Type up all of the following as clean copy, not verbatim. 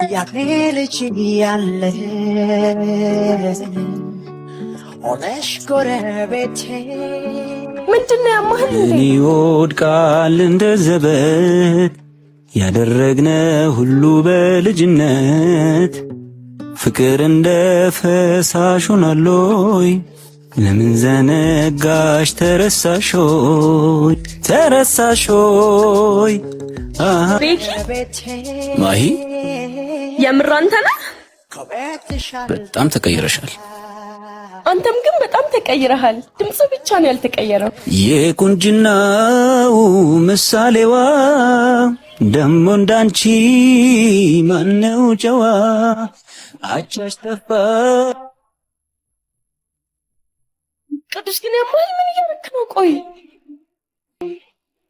ያኔ ልጅ እያለ ሆነሽ ጎረቤቴ። ምንድን ነው ያማህል እንዴ? እኔ ይወድቃል እንደ ዘበት ያደረግነ ሁሉ በልጅነት። ፍቅር እንደ ፈሳሽ ሆናሎይ፣ ለምን ዘነጋሽ ተረሳሾይ ተረሳሾይ? ቤኪ። ማሂ። የምር አንተ ነህ? በጣም ተቀይረሻል። አንተም ግን በጣም ተቀይረሃል። ድምጽ ብቻ ነው ያልተቀየረው። የቁንጅናው ምሳሌዋ፣ ደሞ እንዳንቺ ማነው ጨዋ፣ አቻሽ ጠፋ። ቅዱስ ግን ያማህል፣ ምን እያደረክ ነው? ቆይ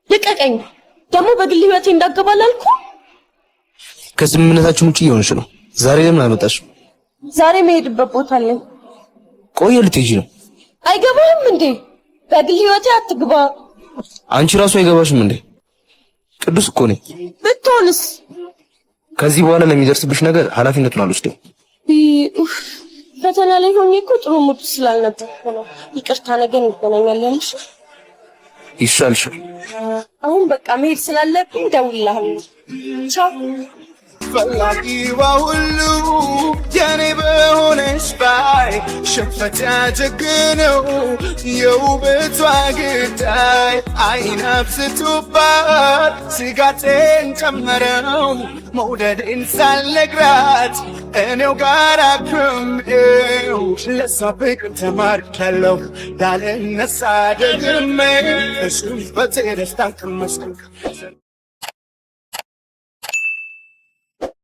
ልቀቀኝ። ደግሞ በግል ህይወቴ እንዳገባ አላልኩም? ከስምምነታችን ውጭ እየሆንሽ ነው። ዛሬ ለምን አልመጣሽም? ዛሬ መሄድበት ቦታ አለኝ። ቆየ ልትሄጂ ነው? አይገባህም እንዴ? በግል ህይወቴ አትግባ። አንቺ ራሱ አይገባሽም እንዴ? ቅዱስ እኮ ነኝ። ብትሆንስ? ከዚህ በኋላ ለሚደርስብሽ ነገር ኃላፊነቱን አልወስድም። ኡፍ፣ ፈተና ላይ ሆኜ እኮ ጥሩ mood ስላልነበርኩ ነው። ይቅርታ፣ ነገ እንገናኛለን። እሺ? ይሻልሻል። አሁን በቃ መሄድ ስላለብኝ እደውልልሃለሁ። ቻው። ፈላጊዋ ሁሉ የኔ በሆነች ባይ ሽንፈት ያጀግነው የውበቷ ግዳይ አይን አብዝቶባት ስጋቴን ጨመረው። መውደዴን ሳልነግራት እኔው ጋር አክሜው ለሷ ፍቅር ተማርኬያለሁ ላልነሳ ደግሜ። ሽንፈቴ ደስታን ቀመስኩ።